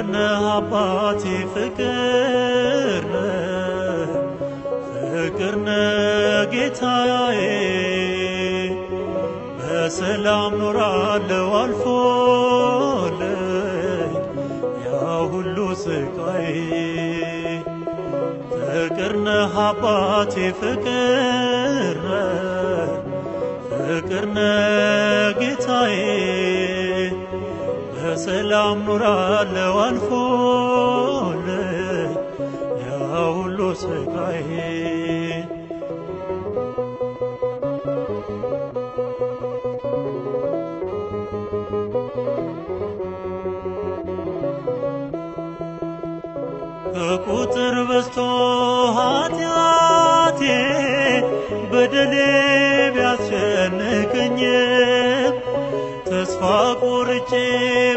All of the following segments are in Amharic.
ነህ አባቴ ፍቅር ነህ ፍቅር ነህ ጌታዬ በሰላም ኖራለሁ አልፎልኝ ያ ሁሉ ስቃይ ፍቅር ነህ አባቴ ፍቅር ነህ ፍቅር ነህ ጌታዬ በሰላም ኖራለሁ አልፎልኝ ያ ሁሉ ስቃይ ከቁጥር በዝቶ ኃጢአቴ በደሌ ቢያስጨንቀኝ ተስፋ ቆርጬ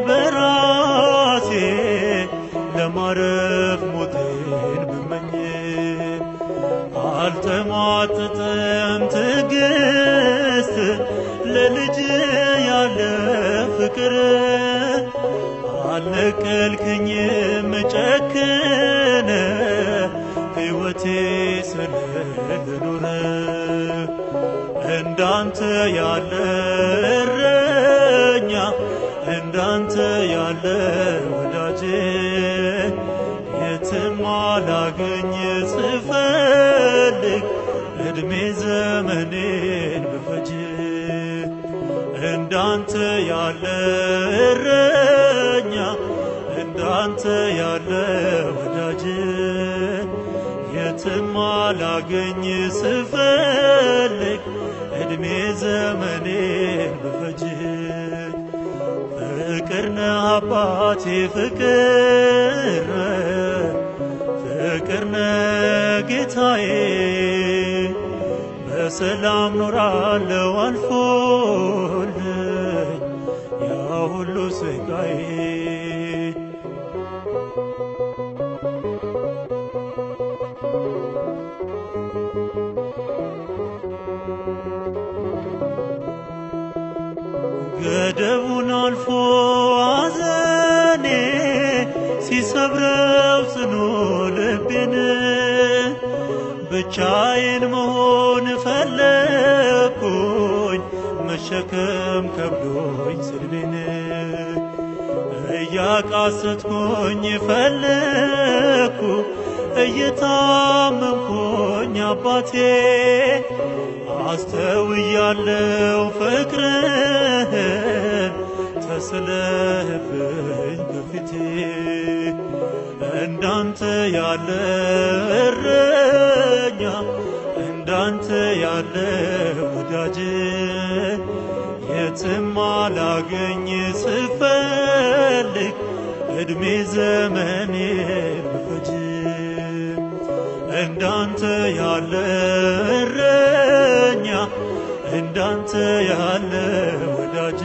በራሴ ለማረፍ ሞቴን ብመኝ አልተሟጠጠም ትዕግስት ለልጅ ያለ ፍቅር አልነቀልከኝም ጨክነ ሕይወቴ ስለልኖረ እንዳንተ ያለ እረኛ እንዳንተ ያለ ወዳጅ የትም አላገኝ ስፈልግ እድሜ ዘመኔን ብፈጅ እንዳንተ ያለ እረኛ እንዳንተ ያለ ወዳጅ የትም አላገኝ ስፈልግ እድሜ ዘመኔን ብፈጅ ፍቅር ነህ አባቴ ፍቅር ነህ ፍቅር ነህ ጌታዬ በሰላም ኖራለሁ አልፎልኝ ያ ሁሉ ስቃይ ገደቡን አልፎ ሐዘኔ ሲሰብረው ጽኑ ልቤን ብቻዬን መሆን ፈለኩኝ መሸከም ከብዶኝ ስድቤን እያቃሰትኩኝ ፈለኩ እየታመምኩኝ አባቴ አስተውያለሁ ፍቅርህን ተስለህብኝ በፊቴ እንዳንተ ያለ እረኛ እንዳንተ ያለ ወዳጅ የትም አላገኝ ስፈልግ እድሜ ዘመኔ ብፈጅ እንዳንተ ያለ እረኛ እንዳንተ ያለ ወዳጅ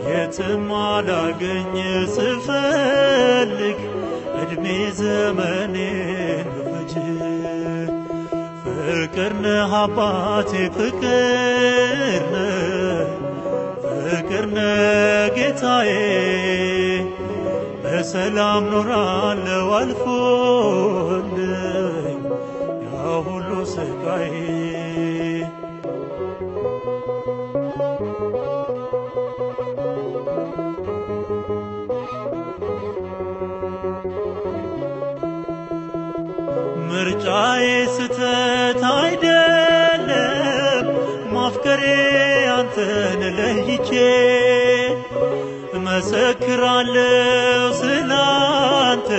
የትም አላገኝ ስፈልግ እድሜ ዘመኔን ብፈጅ ፍቅር ነህ አባቴ ፍቅር ነህ ፍቅር ነህ ጌታዬ በሰላም ኖራለሁ አልፎልኝ ያ ሁሉ ስቃይ ምርጫዬ ስተት አይደለም ማፍቀሬ አንተን ለይቼ እመሰክራለሁ ስላንተ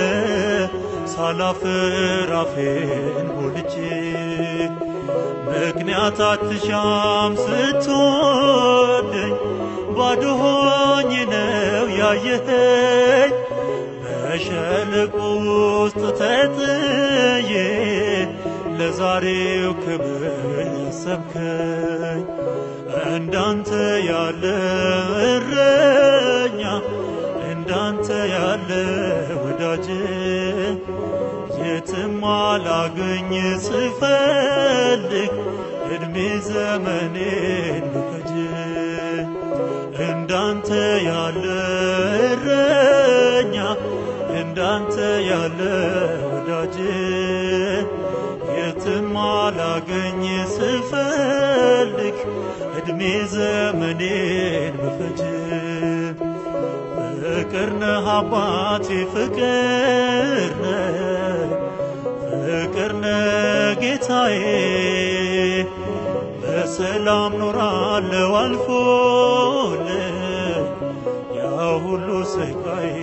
ሳላፍር አፌን ሞልቼ ምክንያት አትሻም ስትወደኝ ባዶ ሆኜ ነው ያየኸኝ በሸለቆ ውስጥ ተጥዬ ለዛሬው ክብር ያሰብከኝ እንዳንተ ያለ እረኛ እንዳንተ ያለ ወዳጅ የትም አላገኝ ስፈልግ እድሜ ዘመኔን ብፈጅ እንዳንተ ያለ እረኛ ያለ ወዳጅ የትም አላገኝ ስፈልግ እድሜ ዘመኔን ብፈጅ። ፍቅር ነህ አባቴ፣ ፍቅር ነህ፣ ፍቅር ነህ ጌታዬ፣ በሰላም ኖራለሁ አልፎልህ ያ ሁሉ ስቃዬ።